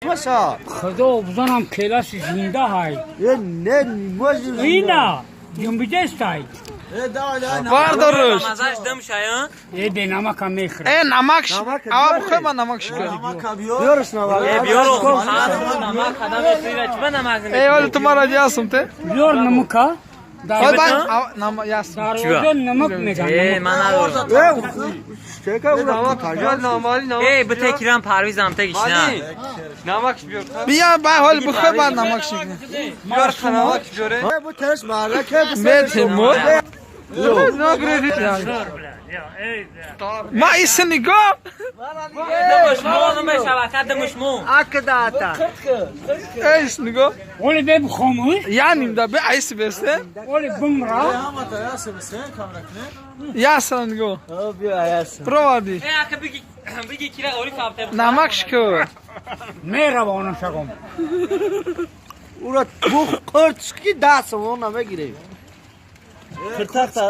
Маша. Худо бизанам, келаси зинда ҳай. Э, не, можи. Ина ҷунбидестай. Бардорш. Мазаш дам шая. Э, бенамака мехӯрад. Э, намак. Намак Ава биёре. бухой, ба намак шикар. Биёрш намак. Э, биёр. Намак хадам мехӯрӣ, чӣ ба намак? Э, вали ту мара ясум те. Биёр намука. Ой, ба нам ясум. Дарвоза намак меган. Э, ман надорам. Э, чека ура таҷа. Э, бите кирам парвизам те гишна. Намак биёр. Бия, ба ҳол бухой, ба намак шикар. Биёр, намак биёре. Э, бу терш марака. Метем мо. Ма иси нигоҳ. Дамушмо намешава, дамушмо. Акдата. Эйс нигоҳ. Оли беб хомӯш. Яним да бе айси бесте. Оли бумра. Ясам нигоҳ. О, биё аяс. Провади. Э, ака биги биги кира ори фавте. Намак шикар. Меравонам шагом. Ура бу қурч ки 10 сомон намегирем. Қиртақта.